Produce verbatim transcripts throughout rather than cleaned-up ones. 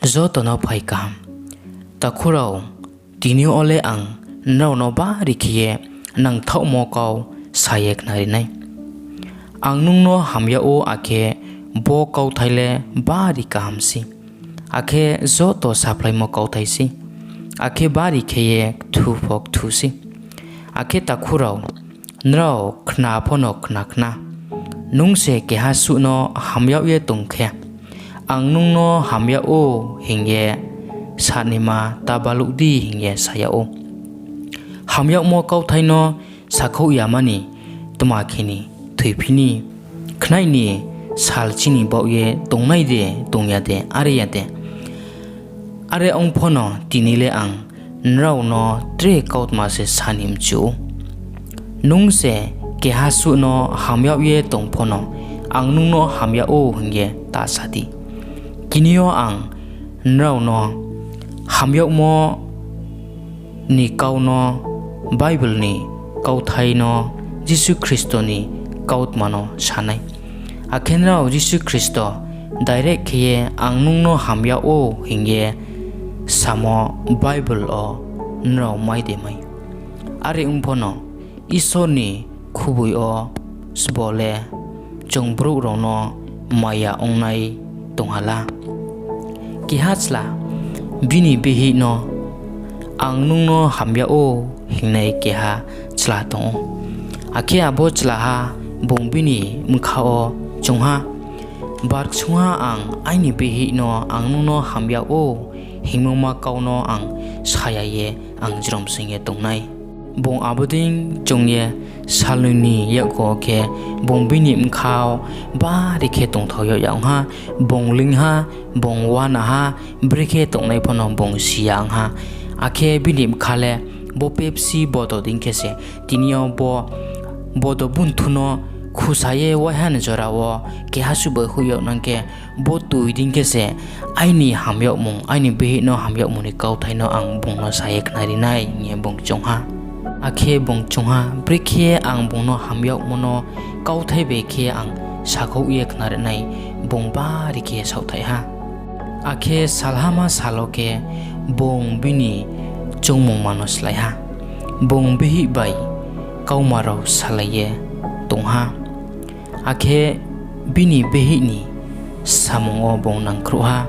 Joto no phai kaham. Takhu rao, tini yo le ang nrao no bari khe ye nangthaohmo kau sa ye khnari nai. Ang nung no ham yag ou, akhe bo kauthai le bari kaham sei, akhe joto saphlaimo kauthai sei, akhe bari khe ye kthu pho kthu sei. Akhe takhu rao, nrao khna pho no khna khna, nung se keha suh no ham yag ye tong khe, ang nung no ham yag ou hing ye sanaima ta baluh di hing ye sa yag ou. Ham yagmo kauthai no sakhouh yama ni tma khe ni thoiphi ni khnaih ni sal chini baoh ye tongnai de, tong ya de, are ya de? Are ong pho no tini le ang nrao no tre kautma se sa ni mchu ou. Nung se keha suh no ham yag ye tong pho no, ang nung no ham yag ou hing ye ta sa di. Tini yo ang nrao no ham yagmo ni kau no, Bible ni kauthai no, Jisu Khristo ni kautma no sa nai. Akhe nrao Jisu Khristo direct khe ye ang nung no ham yag ou hing ye samo Bible wo nrao mai de mai? Are ong pho no, Isor ni khuboi yo sbo le chung brouh rao no maya ongnai tong ha la? Keha chla, bini bihih no, ang nung no ham yag ou hingnai keha chla tong ou. Akhe abo chlaha bung bini bkha wo choung ha, Barksungha ang aini bihih no ang nung no ham yag ou hingmo ma kau no ang sa ya ye ang jromsoing ye tong nai. Bung abo dei choung ye salnoi ni yakgu wo khe bung bini bkha wo bari khe tongthao yag ya ong ha, bung leing ha, bung uana ha, brekhe tongnai pho no bung si ya ong ha. Akhe bini bkha le bo Pepsi bodo dei khe se, tini yo bo bodo bunthu no khusa ye waiha ni jora wo keha suh bai hoih yag nang khe, bo toi dei khe se aini ham yagmung, aini bihih no ham yagmung ni kauthai no ang bung no sa ye khnari nai hing ye bung choung ha. Akhe bung choung ha, brekhe ang bung no ham yagmo no kauthai bai khe ang sakhouh ye khnari nai, bung bari khe saohthai ha. Akhe salhama sal wo khe bung bini choungmungma no slái ha, bung bihih bai kauma rao salai ye tong ha. Akhe bini bihih ni samung wo bung nangkhruh ha,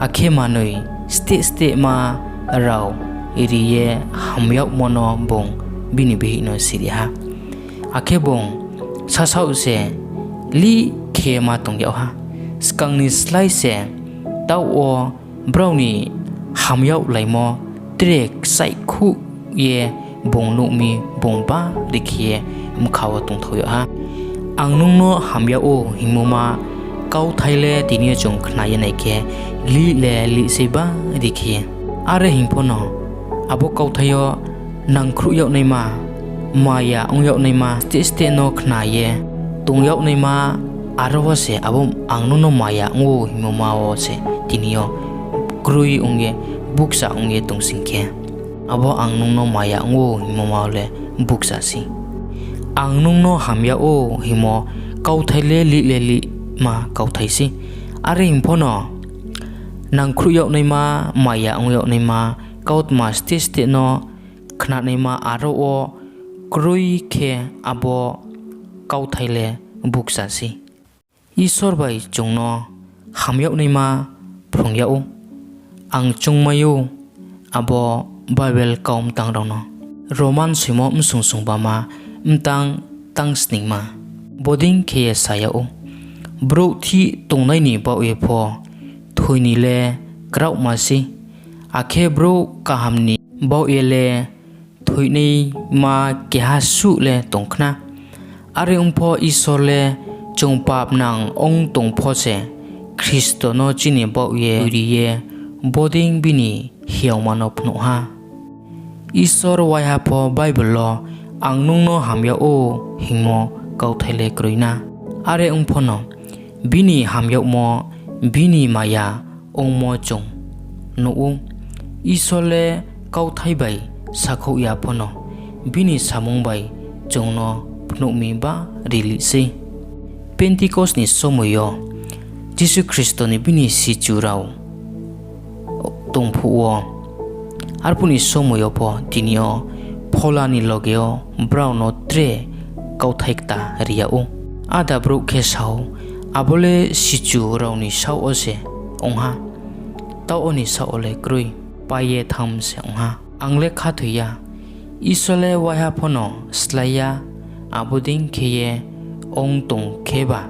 akhe manoi steh stehma rao ri ye ham yagmo no bung bini bihih no siri ha. Akhe bung sasaoh se lih khe ma tong yag ha. Skang ni slái se taoh wo brao ni ham yaglaimo tre kchaihkhouh ye bung nuh mi, bung bari khe ye bkha wo tongthao yag ha. Ang nung no ham yag ou hingmo ma kauthai le tini yo chung khna ye nai khe, lih le lih sei bari khe. Are hing pho no, abo kauthai yo nangkhruh yag naima, maya ong yag naima, steh steh no khna ye tong yag naima, aro wo se abo ang nung no maya ong ou hingmo ma wo se tini yo kroi ong ye, bukcha ong ye tong sing khe, abo ang nung no maya ong ou hingmo ma wo le bukcha sei. Ang nung no ham yag ou hingmo kauthai le lih le lihma kauthai sei. Are hing pho no, nangkhruh yag naima, maya ong yag naima, kautma steh steh no khnanaima aro wo kroi khe abo kauthai le bukcha sei. Isor bai chung no ham yag naima phrung yag ou. Ang choungmai ou abo Bible kau mtang rao no. Roman soimo bsung sungbama mtang tang sningma bodei khe ye sa yag ou: Brouh thih tongnai ni baoh ye pho thoi ni le kraohma sei, akhe brouh kaham ni baoh ye le thoinaima keha suh le tong khna. Are ong pho Isor le chung papnang ong tong pho se Khristo no chini baoh ye ri ye bodei bini hiaoma no phnuh ha. Isor waiha pho Bible wo ang nung no ham yag ou hingmo kauthai le kroi na. Are ong pho no, bini ham yagmo, bini maya ongmo chung nuh ou. Isor le kauthai bai sakhouh ya pho no, bini samung bai chung no phnuh mi bari lih sei. Pentecost ni somoi yo Jisu Khristo ni bini sichu rao tong phuh wo. Arphuh ni somoi yo pho tini yo Phola ni loge wo brao no tre kauthai kta ri yag ou. Ada brouh khe sa ou, Abo le sichu rao ni saoh wo se ong ha, taoh wo ni saoh wo le kroi, pai ye thanng se ong ha. Ang le khathoi ya, Isor le waiha phono slái ya. Abo dei khe ye ong tong kheba,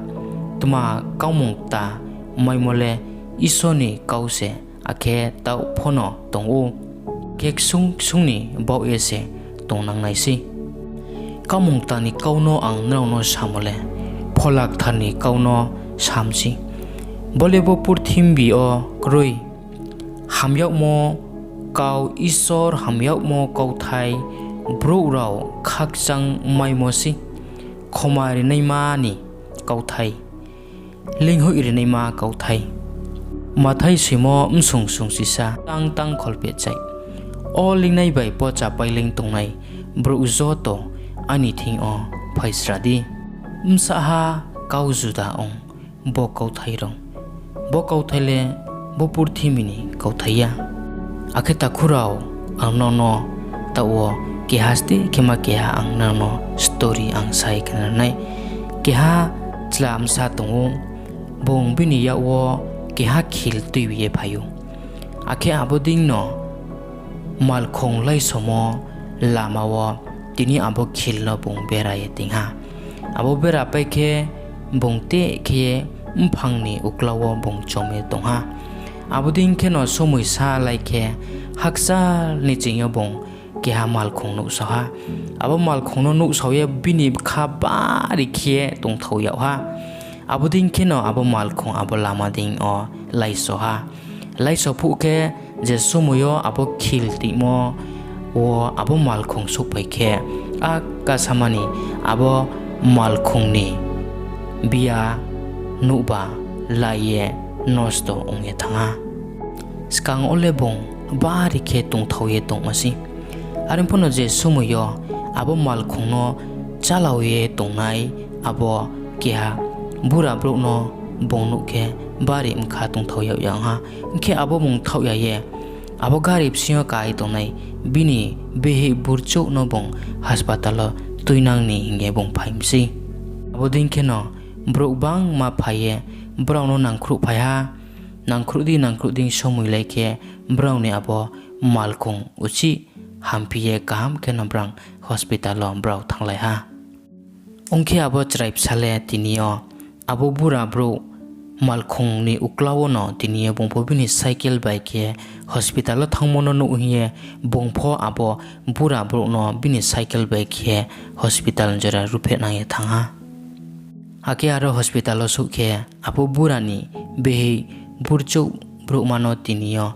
tma kaumung kta maimo le Isor ni kau se, akhe taoh phono tong ou, akhe ksung ksung ni baoh ye se tongnang nai sei. Kaumung kta ni kau no ang nrao no samo le, Phola Kthar ni kau no sam sei. Bo le bo purthimbi yo kroi. Ham yagmo kau, Isor ham yagmo kauthai, brouh rao khakchang maimo sei, khoma rinaima ni kauthai, leinghoih rinaima kauthai. Mathai soimo bsung sungsisa, tang tang kholphehchaih. O leingnai bai pocha páileing tongnai brouh joto, aini thing yo phaisra di. Bsahha kau juda ong, bo kauthai rao, bo kauthai le bo purthimbi ni kauthai ya. Akhe takhu rao, ang nrao no taoh wo keha steh khe ma keha ang nrao no story ang sa ye khnari nai. Keha chla bsa tong ou, bung bini yak wo keha khil tuibi ye phai ou. Akhe abo dei no malkhong laisomo lama wo tini abo khil no bung bera ye toing ha. Abo bera pai khe bung teh khe ye mphang ni uklau wo bung chom ye tong ha. Abo dei kheno somoi sa lai khe hakchal ni ching yo bung keha malkhong nuhsao ha. Abo malkhong no nuhsao ye bini bkha bari khe ye tongthao yag ha. Abo dei kheno abo malkhong abo lama deing yo laiso ha. Laiso phuh khe, je somoi yo abo khil toimo wo abo malkhong souhphai khe, a kasama ni abo malkhong ni biya nuhba lai ye nosto ong ye thanng ha. Skang wo le bung bari khe tongthao ye tongmo sei. Are pho no je somoi yo abo malkhong no chálao ye tongnai abo keha bura brouh no bung nuh khe bari bkha tongthao yag ya ong ha. Hing khe abo bung thaoh ya ye abo gari bsing yo kai tongnai bini bihih burchouh no bung hospital wo tuinang ni hing ye bung phai mi sei. Abo dei kheno brouh gbangma phai ye brao no nangkhruhphai ha. Nangkhruh di nangkhruh di somoi lai khe brao ni abo malkhong uchih hamphi ye kaham kheno brao hospital wo brao thannglai ha. Ong khe abo chrai bsa le tini yo abo bura brouh malkhong ni uklau wono tini yo bung pho bini cycle bai khe hospital wo thanngmo no nuh hing ye bung pho abo bura brouh no bini cycle bai khe hospital ni jora ruhphehnang ye thanng ha. Akhe aro hospital wo souh khe abo bura ni bihih burchouh brouhma no tini yo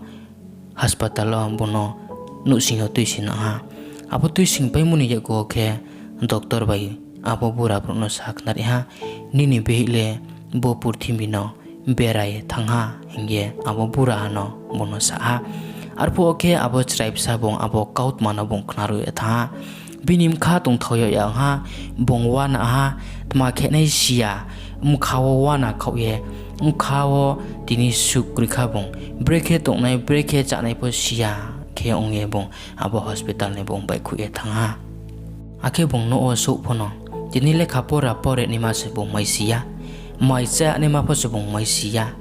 hospital wo bung no nouhsing yo tuisingnang ha. Abo tuisingpaimo ni yakgu wo khe doctor bai abo bura brouh no sakhnari ha, nini bihih le bo purthimbi no bera ye thanng ha, hing ye abo buraha no bung no sa ha. Arphuh wo khe abo chrai bsa bung abo kautma no bung khnaruh ye thanng ha. Bini bkha tongthao yag ya ong ha, bung uana ha, tma khenai si ya, bkha wo uana khaoh ye, bkha wo tini suk kroi kha bung, brekhe tongnai, brekhe chánai pho si ya khe ong ye bung abo hospital ni bung baihkhouh ye thanng ha. Akhe bung nouh wo souh pho no, tini lekha pora pore naima se bung mai si ya, mai chánaima pho se bung mai si ya.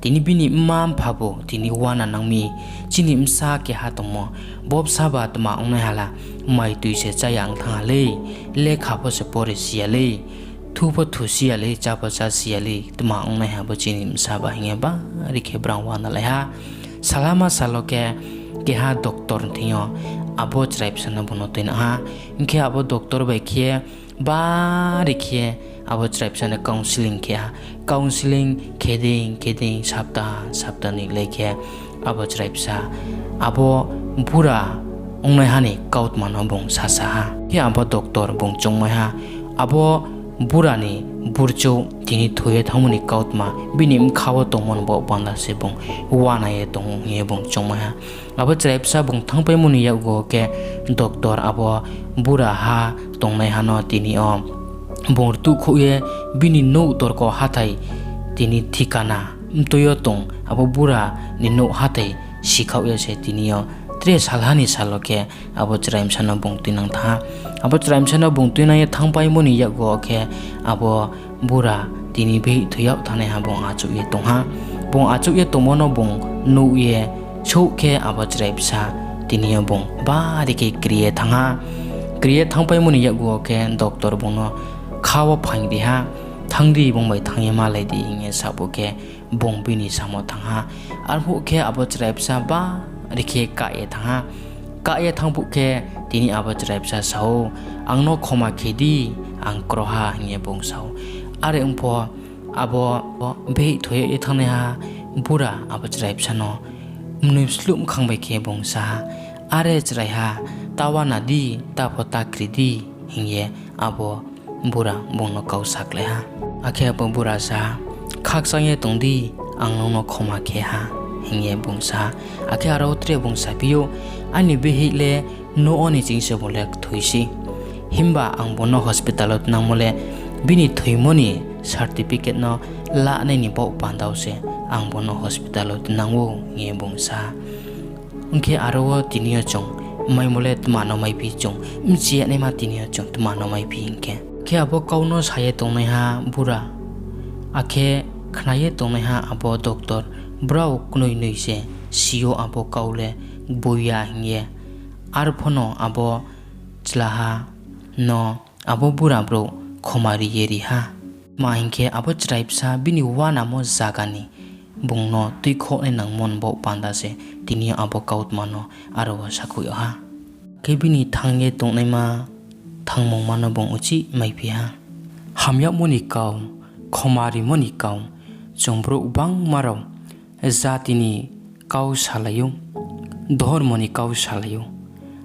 Tini bini mma-mpha bu tini uana nang mi, chini bsa keha tongmo, bo bsa ba tma ongnaiha la, mai tui se chá ya ong thanng ha lei, lekha pho se pore si ya lei, thu pho thu si ya lei, chá pho chá si ya lei, tma ongnaiha bo chini bsa ba hing ye bari khe brao uanalai ha. Salama sal wo khe keha doctor ni thing yo abo chrai bsa no bung no tuinang ha. Hing khe abo doctor bai khe bari khe abo chrai bsa no counselling khe ha. Counselling khe dei khe dei sapta sapta ni lai khe abo chrai bsa abo bura ongnaiha ni kautma no bung sasa ha. Khe abo doctor bung choungmai ha, abo bura ni burchouh tini thoi ye thanngmo ni kautma bini bkha wo tongmo ni baoh panda se bung uana ye tong ou hing ye bung choungmai ha. Abo chrai bsa bung thanngpaimo ni yakgu wo khe doctor abo buraha tongnaiha no tini yo bung rtuhkhouh ye bini nouh torko hathái tini thikana mtui yo tong abo bura ni nouh hathái sikhaoh ye se tini yo tre salha ni sal wo khe abo chrai bsa no bung tuinang thanng ha. Abo chrai bsa no bung tuinang ye thanngpaimo ni yakgu wo khe abo bura tini bihih thoi yag thanngnaiha bung achouh ye tong ha. Bung achouh ye tongmo no bung nuh ye souh khe abo chrai bsa tini yo bung bari khe kri ye thanng ha. Kri ye thanngpaimo ni yakgu wo khe doctor bung no kha wo phaing ri ha, thanng di, bung bai thanng ye malai di hing ye saphuh khe bung bini samo thanng ha. Arphuh khe abo chrai bsa bari khe kah ye thanng ha. Kah ye thanng phuh khe tini abo chrai bsa sa ou, Ang no khoma khe di, ang kroiha, hing ye bung sa ou. Are ong pho abo bihih thoi yag ye thanngnaiha bura abo chrai bsa no mnoi bsluh bkhang bai khe bung sa ha, Are chraiha, ta uana di, ta pho ta kri di, hing ye abo bura bung no kau sakhlai ha. Akhe abo bura sa ha, Khakchang ye tong di, ang nung no khoma khe ha, hing ye bung sa ha. Akhe aro tre bung saphi ou, Aini bihih le nouh wo ni ching se bung le kthoi sei. Himba ang bung no hospital wo tinangmo le bini thoimo ni certificate no lanai ni baoh panda wo se ang bung no hospital wo tinang ou, hing ye bung sa ha. Ong khe aro wo tini yo chung maimo le tma no maiphi, chung bchi ya naima tini yo chung tma no maiphi hing khe. Khe abo kau no sa ye tongnaiha bura, akhe khna ye tongnaiha abo doctor, brao knoi noi se si ou abo kau le gboi ya hing ye. Arphuh no abo chlaha no abo bura brouh khoma ri ye ri ha. Tma hing khe, abo chrai bsa bini uanamo zaga ni bung no tuikhouhnai nangmo ni baoh panda se tini yo abo kautma no aro wo sakhouh yag ha. Khe bini thanng ye tongnaima thanngmungma no bung uchih maiphi ha. Hamyagmo ni kau, khoma rimo ni kau, chung brouh gbangma rao jati ni kau salai ou, dhormo ni kau salai ou.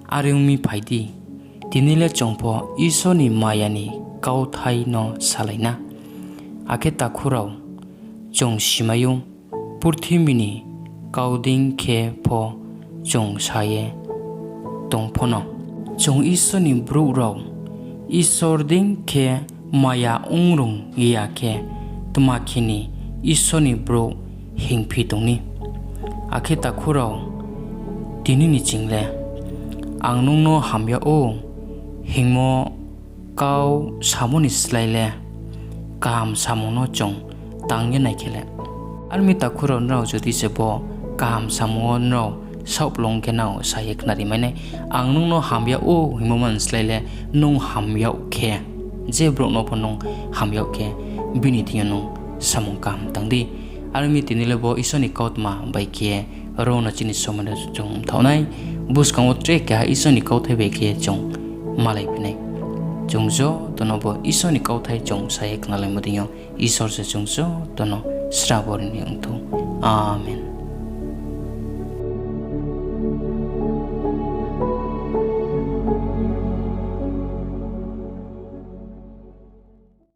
Are ong mi, phai di, tini le chung pho Isor ni maya ni kauthai no salai na. Akhe takhu rao, chung simai ou, purthimbi ni kau dei khe pho chung sa ye tong pho no, chung Isor ni brouh rao Isor dei khe maya ong rung ya khe, tma khe ni Isor ni brouh hingphi tong ni? Akhe takhu rao, tini ni ching le ang nung no hamyag ou hingmo kau samo ni slái le kaham samung no chung tang ye nai khe le. Are ong mi takhu rao, nrao jodi se bo kaham samung wo nrao saohplung khe nrao sa ye khnari mai nai. Ang nung no hamyag ou hingmo ma ni slái le nung hamyag khe, je brouh no pho nung hamyag khe, bini thing yo nung samung kaham tang di. Are ong mi tini le bo Isor ni kautma bai khe ro no chini somoi no chung mthaoh nai. Buskang wo tre keha Isor ni kauthai bai khe chung malaiphi nai. Chung joto no bo Isor ni kauthai chung sa ye khnalaimo deing yo Isor se chung joto no srabo ri ni ong thou. Amen.